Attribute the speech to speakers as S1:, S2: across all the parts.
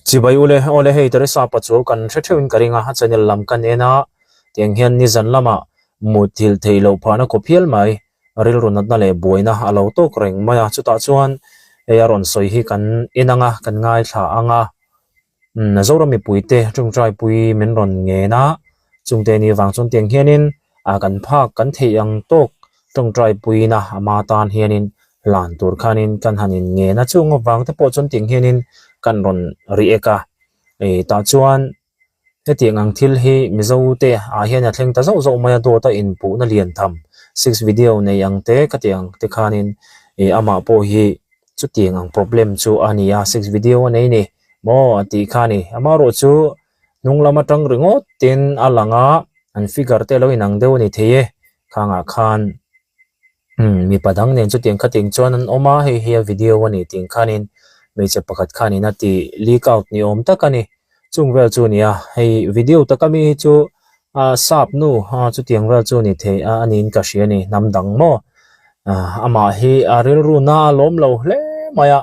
S1: Chibai ule, awle hei Teresa Pachuau kan hre theuhin ka ring a, a channel lam kan en a, tiang hian nizan lamah mutthilh theih loh phahna khawp hial mai, rilru natna leh buaina a lo tawk reng mai a, chutah chuan hei a rawn sawi hi kan en ang a, kan ngaithla ang a. Zoram mipuite tawngtaipui min rawn ngen a, chungte ni vang chuan tiang hianin kan phak kan theih ang tawk tawngtaipuina ama tan hianin hlan tur khanin kan han in ngen a, chung avang te pawh chuan tiang hianin kan rawn react a, tah chuan hetiang ang thil hi Mizo te ah hian a thleng ta zauh zauh mai a, dawt a inpuhna lian tham sex video nei ang te khatiang te khanin amah pawh hi chutiang ang problem chu a ni a, sex video a nei ni maw a tih kha a ni. Amaherawh chu hnung lam atang ringawt tin a lang a, an figure te lo inang deuh a ni thei e, khangah khan umm mipa dang nen chutiang khatiang chuan an awm a, hei hi a video a ni tih khanin hmeichhe pakhat khanin a ti leak out ni awm tak a ni. Chung vel chu a ni a, hei video taka mi hi chu ah sap nu ah chutiang vel chu a ni thei a aniin ka hria a ni hnam dang maw ah amah hi a rilru na a lawm lo hle mai a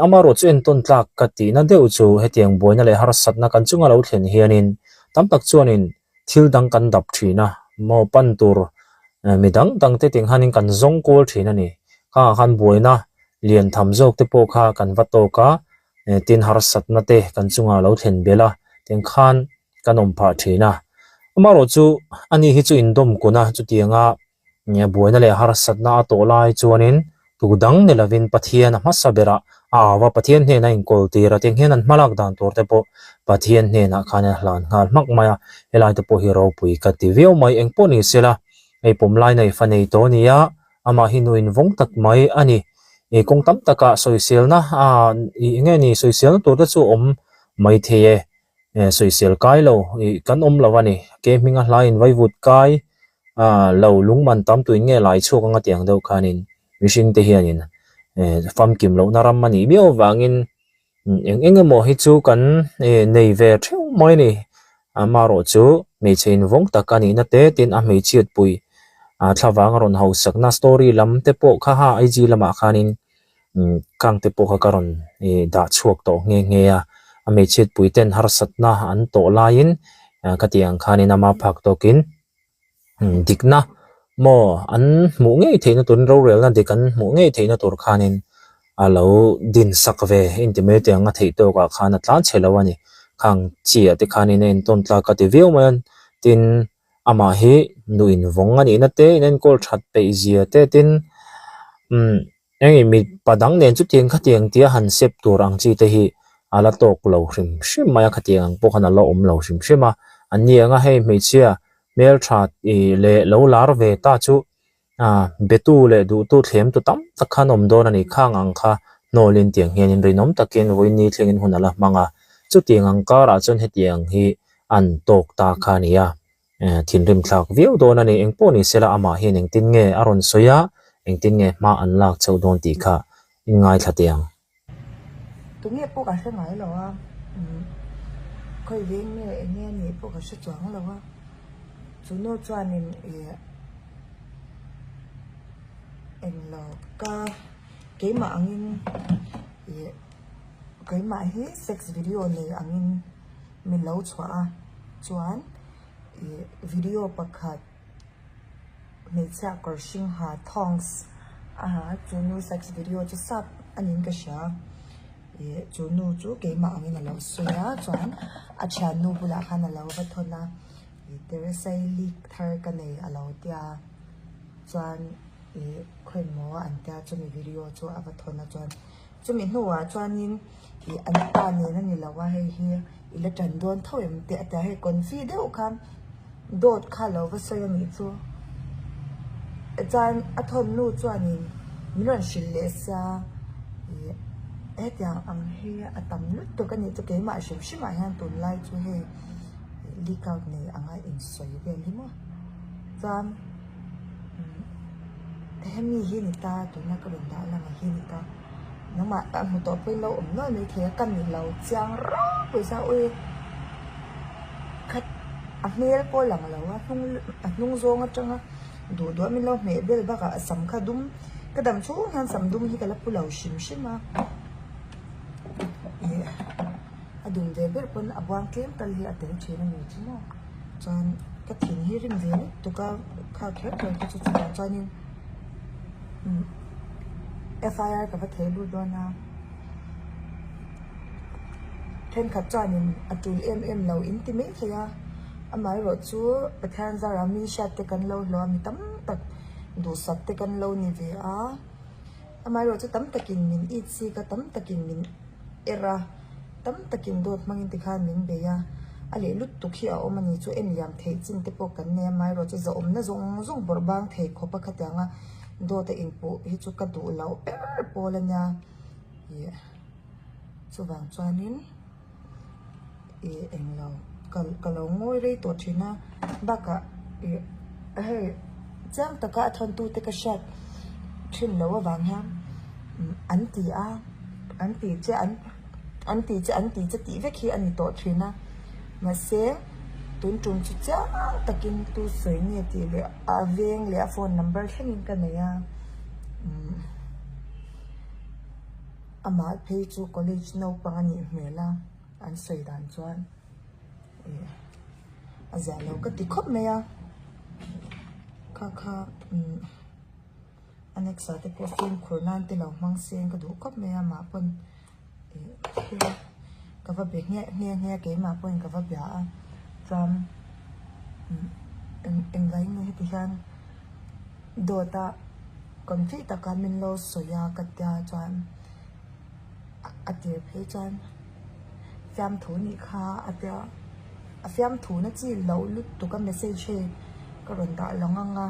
S1: amaherawh chu entawn tlak ka tihna deuh chu hetiang buaina leh harsatna kan chunga lo thlen hianin tam tak chuanin thil dang kan dap thin a maw pan tur mi dang dang te tiang hianin kan zawng kual thin a ni khangah khan buaina lian tham zawk te pawh kha kan va tawk a. Tin harsatna te kan chungah lo thlen belh a, tiang khan kan awm phah thin a. Amaherawh chu ani hi chu indawm kun a, chutianga buaina leh harsatna a tawh lai chuanin tu dang ni lovin Pathian a hmasa berah a au a, Pathian hnenah a inkawl tir a, tiang hian an hmalak dan tur te pawh Pathian hnenah khan a hlan nghal hmak mai a, helai te pawh hi ropui ka ti viau mai. Engpawh ni sela hei pawm lai nei fa nei tawh a ni a. Amah hi nuin vawng tak mai a ni. Ih kawng tam takah sawiselna ah ih eng nge ni sawiselna tur te chu awm mai thei e. Eh sawisel kai lo ih kan awm lo a ni. Ke hminga hlaiin vaivut kai ah lo lungman tam tuin nge lai chhuak anga tiang deuh khanin mihring te hianin eh famkim lohna ram a nih miau avangin Eng eng emaw hi chu kan nei ve theuh mai a ni. Amaherawh chu hmeichhe invawng tak a nihna te tin a hmeichhiat pui ah thlavang a rawn hausakna story lam te pawh kha ha IG lamah khanin khang te pawh kha ka rawn dah chhuak tawh nghe nghe a. A hmeichhiat pui ten harsatna an tawh laiin khatiang khanin ama phak tawkin. Dikna maw an hmuh ngei theihna turin rorelna dik an hmuh ngei theihna tur khanin a lo din sak ve inti mai te ang a theih tawkah khan a tlan chhe lo a ni. Khang chiah te khanin a entawn tlak a ti viau mai a, tin amah hi nu invawng a nihna te in enkawl that peih zia te tin umm Eng mipa dang nen chutiang khatiang tia han sep tur ang chi te hi a la tawk lo hrim hrim mai a, khatiang ang pawh khan a la awm lo hrim hrim a. An ni ang a hei hmeichhia hmeltha ih leh lo lar ve ta chu ah betu leh duhtu thlemtu tam tak khan awm dawn a ni. Khang ang kha hnawlin tiang hianin rinawm takin vawiin ni thlengin hun a la hmang a, chutiang ang karah chuan hetiang hi an tawk ta kha a ni a. Thinrim thlak viau dawn a ni. Engpawh ni sela amah hian engtin nge a rawn sawi a, engtin nge hma an lak chhoh dawn tih kha in ngaithla teh ang.
S2: Tunge pawh ka hre ngai lo a, khawi veng nge eng nge anih pawh ka hre chuang lo a, chu nu chuanin ih englo ka keimah angin ih keimah hi sex video nei angin. min lo chhuah a chuan ih video pakhat hmeichhia kawr hring ha thongs a ha a chu nu sex video chu sap a niin ka hria ih chu nu chu keimah angin a lo sawi a chuan a thiannu bulah khan a lo va thawn a ih teresa-i leak thar ka nei a lo tia chuan ih khawimaw an tia chumi video chu a va thawn a chuan. Chumi hnuah chuanin ih an pa nen a ni lo a hei hi i la tan dawn tho em teh a ti a hei confi deuh khan dawt kha a lo va sawi a nih chu chuan a thawn nu chuanin min rawn hrilh leh sia ih hetiang ang hi a tam lutuk a nih chu keimah hrim hrim ah hian tunlai chu hei leak out nei anga insawi vel hi maw chuan. Hemi hi ni ta tuna ka rawn dah lang hi ni ta nangmah a hmu tawh pawhin lo awm nual mai thei a ka ni lo chiang rau pawisa ui khat a hmel pawh a lang lo a hnung a hnung zawng atanga duh duh a min lo hmeh vel bakah a sam kha dum ka dam chhung hian sam dum hi ka la pu lo hrim hrim a ih. A dum ve ber pawn a buang tlem tal hi a tel thin a ni chu maw. Chuan ka thin hi rim ve lutuk a kha kher kher te chu chutah chuanin umm F I R ka va thei lut dawn a. Thenkhat chuanin a tul em em lo in ti mai thei a, amaherawh chu Pathian zara mi hriat te kan lo hlawh a mi tam tak duhsak te kan lo ni ve a. Amaherawh chu tam takin min it sik a, tam takin min er a, tam takin dawt hmangin tikhan min bei a, a leh lutuk hi a awm a ni chu en liam theih chin te pawh kan nei a, amaherawh chu zahawmna zawng zawng bawrh bang thei khawp a khatiang a dawt a inpuh hi chu ka duh loh ber pawl a nia ih chuvang chuanin. Ih englo ka ka lo ngawi rei tawh thin a bakah ih hei chiang taka a thawn tute ka hriat thin loh avang hian an ti a an ti che an an ti che an ti che tih vek hi a ni tawh thin a mahse tun tum chu chiang takin tu sawi nge tih leh a veng leh a phone number thlengin ka nei a umm. Amah phei chu college naupang a nih hmel a, an sawi dan chuan ih a ziah lo ka ti khawp mai a, kha kha umm a next ah te pawh fimkhur nan te lo hmang seng ka duh khawp mai a amah pawn ih thil ka va be nghe nghe nghe a keimah pawhin ka va bia a chuan umm eng engvangin nge heti hian. Dawt a confi taka min lo sawi a ka tia chuan a tir phei chuan fiamthu nih kha a tia a fiamthu na chi loh lutuk a message hei ka rawn dah lo ang a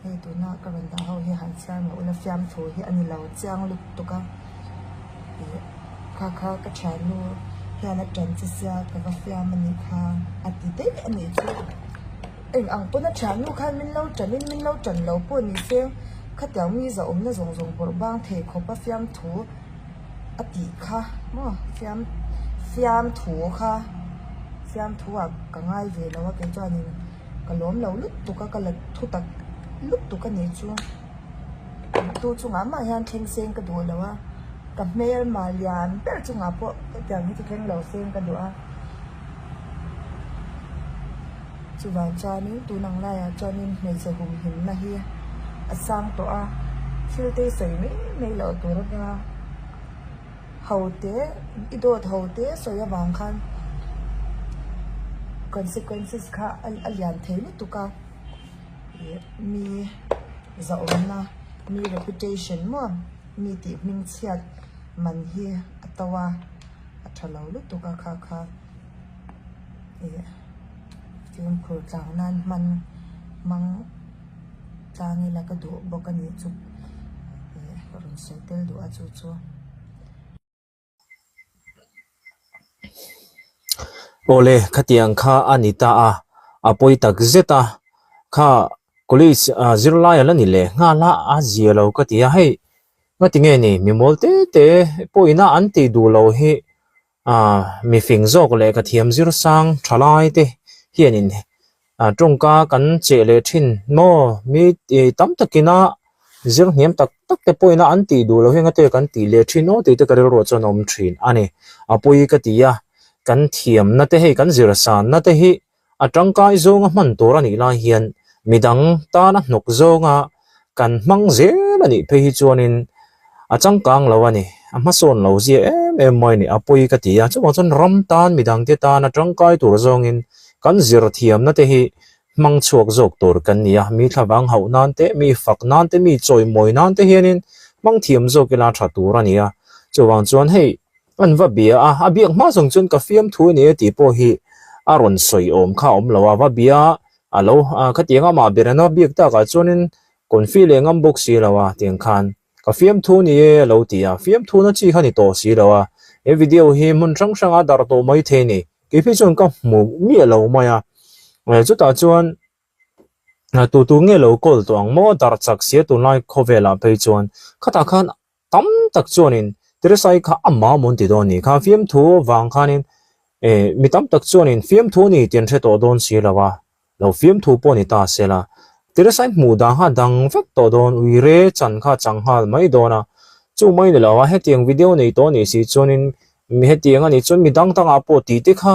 S2: hei tuna ka rawn dah ho hi han chhiar mah ula fiamthu hi a ni lo chiang lutuk a ih kha kha ka thiannu hian a tan che sia ka va fiam a nih kha a ti daih a nih chu. Eng ang pawn a thiannu khan min lo ṭanin min lo ṭan lo pawh ni se, khatiang mi zahawmna zawng zawng bawrh bang thei khawp a fiamthu a tih kha maw fiam fiamthu kha fiamthu ah ka ngai ve lo a kei chuanin ka lawm lo lutuk a ka la thu tak lutuk a nih chu tu chungah mah hian thleng seng ka duh lo a ka hmelma lian ber chungah pawh hetiang hi chu thleng lo seng ka duh a. Chuvang chuanin tun ang laiah chuanin hmeichhe humhimna hi a sang tawh a, thil te sawi mai mai loh tur a nia. Ho te, i dawt ho te sawi avang khan consequences kha a lian thei lutuk a, ih mi zahawmna, mi reputation maw, mi tih hmingchhiat man hi a to a. A tha lo lutuk a kha kha ih fimkhur tlang nan hman hmang tlang ila ka duh bawk a nih chu ih ka rawn sawi tel duh a chu chu.
S1: Awle khatiang kha a ni ta a, a pawi tak zet a, kha college zirlai a la ni leh nghal a, a zia lo ka ti a hei. Ngati nge ni, mi mawl te te pawhin a an tih duh loh hi ah mi fing zawk leh ka thiam zir sang tha lai te hianin ah tawngka kan cheh leh thin maw? Mi tam takin a zir hniam tak tak te pawhin a an tih duh loh hi ngate kan tih leh thin aw tih te ka rilruah chuan a awm thin a ni. A pawi ka ti a, kan thiamna te hei kan zir sanna te hi A tangkai zawnga hman tur a nih lai hian midang tana hnawk zawnga kan hmang zel a nih phei hi chuanin a changkang lo a ni, a hmasawn lo zia em em mai a ni, a pawi ka ti a. Chuvang chuan ram tan midang te tana tangkai tur zawngin kan zir thiamna te hi hmang chhuak zawk tur kan ni a, mi thlavang hauh nan te, mi fak nan te, mi chawimawi nan te hianin hmang thiam zawk ila tha tur a ni a. Chuvang chuan hei An va bia a, a biak hma zawng chuan ka fiamthu a ni e tih pawh hi a rawn sawi awm kha a awm lo a, va bia a lo khatiang amah ber an va biak takah chuanin confi leh ngam bawk si lo a tiang khan ka fiamthu ni e a lo ti a, fiamthu na chi kha ni tawh si lo a, he video hi hmun hrang hranga darh tawh mai thei a ni, kei phei chuan ka hmu miah lo mai a, chutah chuan tu tu nge lo kawl tawh ang maw darh chak sia tunlai khawvelah phei chuan khatah khan Tam tak chuanin Teresai kha a mam awn ti dawn ni kha fiamthu vang khanin eh mi tam tak chuanin fiamthu a ni tih an hre tawh dawn si lo a, lo fiamthu pawh ni ta se la. Teresai hmuh dan kha dang vek tawh dawn uire chan kha chang nghal mai dawn a, chu mai ni lo a hetiang video nei tawh nih si chuanin. Mi hetiang a nih chuan mi dang dangah pawh tih te kha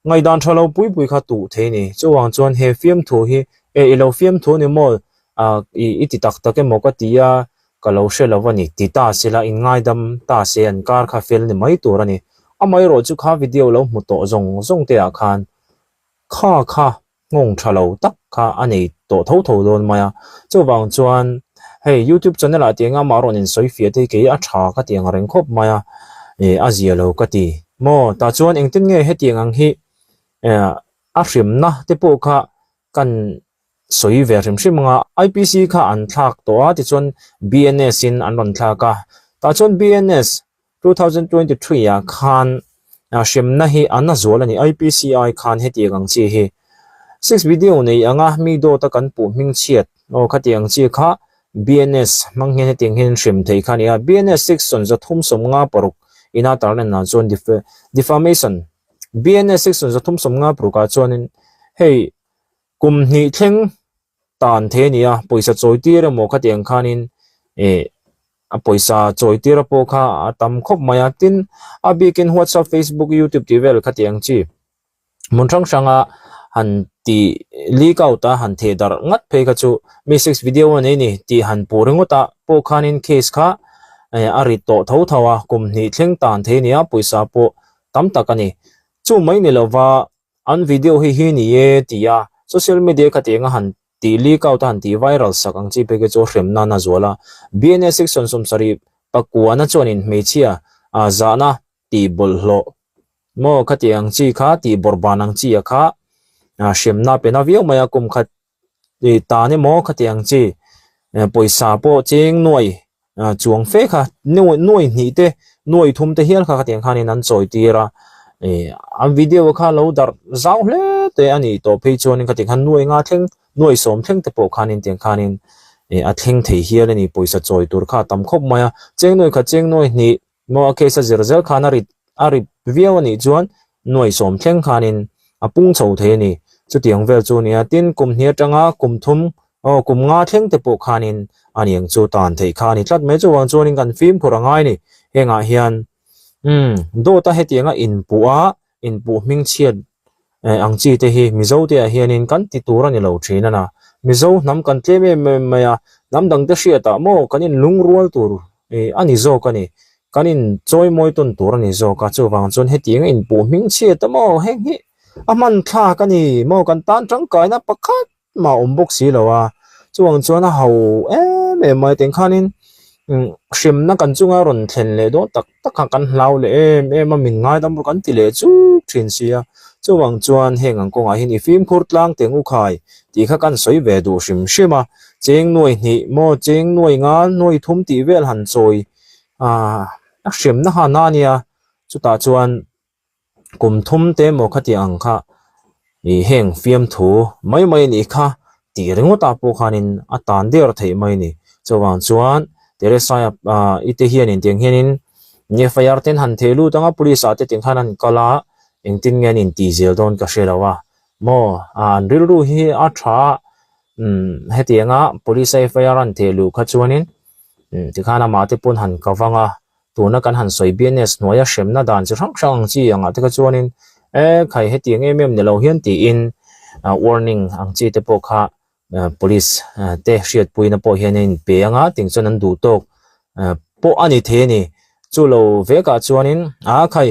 S1: ngaihdan tha lo pui pui kha tuh thei a ni. Chuvang chuan he fiamthu hi e i lo fiamthu ni maw ah i ti tak tak emaw ka ti a ka lo hre lo a ni ti ta se la in ngaidam ta se an kar kha fel ni mai tur a ni. Amaherawh chu kha video lo hmu tawh zawng zawng te ah khan kha kha nghawng tha lo tak kha a nei tawh tho tho dawn mai a. Chuvang chuan hei youtube channel ah tiang amah rawn insawi fiah te hi kei a tha ka ti ang reng khawp mai a, ih a zia lo ka ti. Maw tah chuan engtin nge hetiang ang hi eh a hrimna te pawh kha kan sawi ve hrim hrim ang a, IPC kha an thlak tawh a tichuan BNS in an rawn thlak a, tah chuan BNS 2023 ah khan hremna hi a na zual a ni. IPC ai khan hetiang ang chi hi sex video nei anga mi dawta kan puh hming chhiat aw khatiang chi kha BNS hmang hian hetiang hian hrem thei kha a ni a. BNS section 356 ina tarlan ah chuan defamation BNS section 356 ah chuanin hei kum hnih thleng tan thei a ni a, pawisa chawi tir emaw khatiang khanin ih a pawisa chawi tir a pawh kha a tam khawp mai a, tin a bikin whatsapp facebook youtube tih vel khatiang chi hmun hrang hranga han tih leak out a han theh darh ngat phei kha chu mi sex video a nei ni tih han puh ringawt a pawh khanin case kha eh a rit tawh tho tho a kum hnih thleng tan thei a ni a pawisa pawh tam tak a ni chu mai ni lova An video hi hi ni e ti a, social media kha tiang a han tih leak out a han tih viral sak ang chi phei khi chu hrem nan a zual a. BNS section 70 pakuana chuanin hmeichhia a zahna tih bawlhhlawh maw khatiang chi kha tih bawrhban ang chi a kha hremna pe na viau mai a kum khat I tan emaw khatiang chi pawisa pawh cheng nuai chuang fe kha nuai hnih te nuai thum te hial kha khatiang khanin an chawi tir a ih an video kha lo darh zau hle te a nih tawh phei chuanin khatiang khan nuai nga thleng nuai sawm thleng te pawh khanin tiang khanin ih a thleng thei hial a ni pawisa chawi tur kha a tam khawp mai a cheng nuai khat cheng nuai hnih Maw a case a zir zel khan a rit a rip viau a nih chuan nuai sawm thleng khanin a pung chho thei a ni. Chutiang vel chu a nia. Tin, kum hnih atanga kum thum aw kum nga thleng te pawh khanin a niang chu tan theih kha a ni tlat mai. Chuvang chuanin kan fimkhur a ngai a ni. Hengah hian umm dawta hetianga inpuh a inpuh hmingchhiat eh ang chi te hi Mizo te ah hianin kan ti tur a ni lo thin a na. Mizo hnam kan tlem em em mai a, hnam dang te hriat ah maw kan in lungrual tur eh a ni zawk a ni. Kan in chawi mawi tawn tur a ni zawk a, chuvang chuan hetiang a inpuh hmingchhiat a maw heng hi a hman thlak a ni maw kan tan tangkaina pakhat mah awm bawk si lo a, chuvang chuan a ho em em mai teng khanin hremna kan chunga rawn thlen leh dawn tak tak kha kan hlau leh em em a min ngaidam rawh kan ti leh chuk thin si a, chuvang chuan heng ang kawngah hian i fimkhur tlang teng u khai tih kha kan sawi ve duh hrim hrim a, cheng nuai hnih maw cheng nuai nga nuai thum tih vel han chawi ah a hremna han a nia chutah chuan. Kum thum te emaw khatiang ang kha ih heng fiamthu mai mai anih kha tih ringawt ah pawh khanin a tan der theih mai a ni. Chuvang chuan Teresa ah i te hianin tiang hianin FIR ten han theh lut ang a police ah te tiang khan an kal a engtin nge an intih zel dawn ka hre lo a maw an rilru hi a tha a umm hetianga police a FIR an theh luh kha chuanin tikhan amah te pawn han ka vang a. Tuna kan han sawi BNS hnuaia hremna dan chi hrang hrang ang chi angah te kha chuanin e khai hetiang em em ni lo hian tiin warning ang chi te pawh kha police te hriatpuina pawh hian a inpe anga ting chuan an duh tawk pawh a ni thei a ni. Chu lo vekah chuanin a khai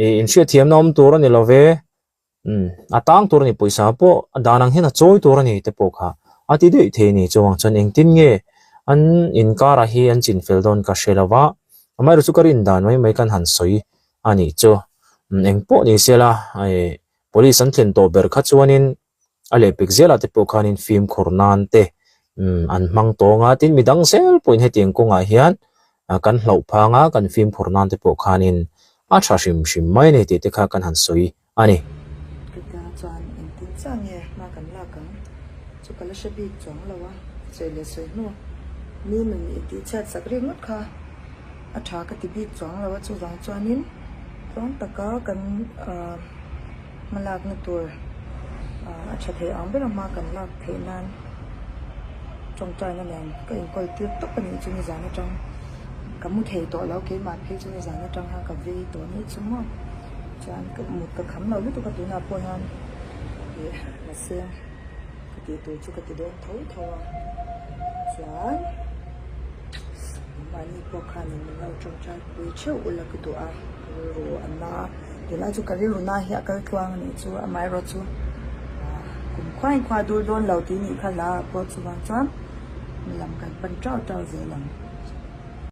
S1: ih inhriatthiamna awm tur a ni lo ve. Umm a tang tur a ni pawisa pawh a dan ang hian a chawi tur a ni te pawh kha a ti daih thei a ni chuang chuan engtin nge an inkarah hi an chin fel dawn ka hre lo va amaherawhchu chu ka rin dan mai mai khan han sawi a nih chu eng pawh ni se la ih police an thlen tawh ber kha chuanin a lehpek zelah te pawh khanin fimkhur nan te umm an hmang tawng a tin midang zel pawhin hetiang kawngah hian kan hlauh phang a kan fimkhur nan te pawh khanin a tha hrim hrim mai a ni tih te kha kan han sawi a ni.
S2: Ka chuan engtin chiah nge hma kan lak ang chu ka la hre bik chuang lo a, sawi leh sawi hnu mi nun i tih chhiat sak rik ngawt kha a tha ka ti bik chuang lo a, chuvang chuanin tluang taka kan ah hma lakna tur ah a tha thei ang ber a hma kan lak theih nan tawngtaina nen ka inkawl tir tawp a nih chu nizan atang. Ka mu thei tawh lo keimah phei chu nizan atang khan ka vei tawh ni chu maw. Chuan ka mut ka kham lo lutuk a tunah pawh hian ih mahse ka tih tur chu ka ti dawn tho tho a. Chuan mahni pawh khanin min lo tawngtai pui theuh ula ka duh a, ka rilru a na. Tunlai chu ka rilru na hi a kal tluang a nih chu amaherawh chu kum khuain khua dur dawn lo tih nih kha hla ah pawh chuvang chuan mi lam kan pan tau tau zel ang.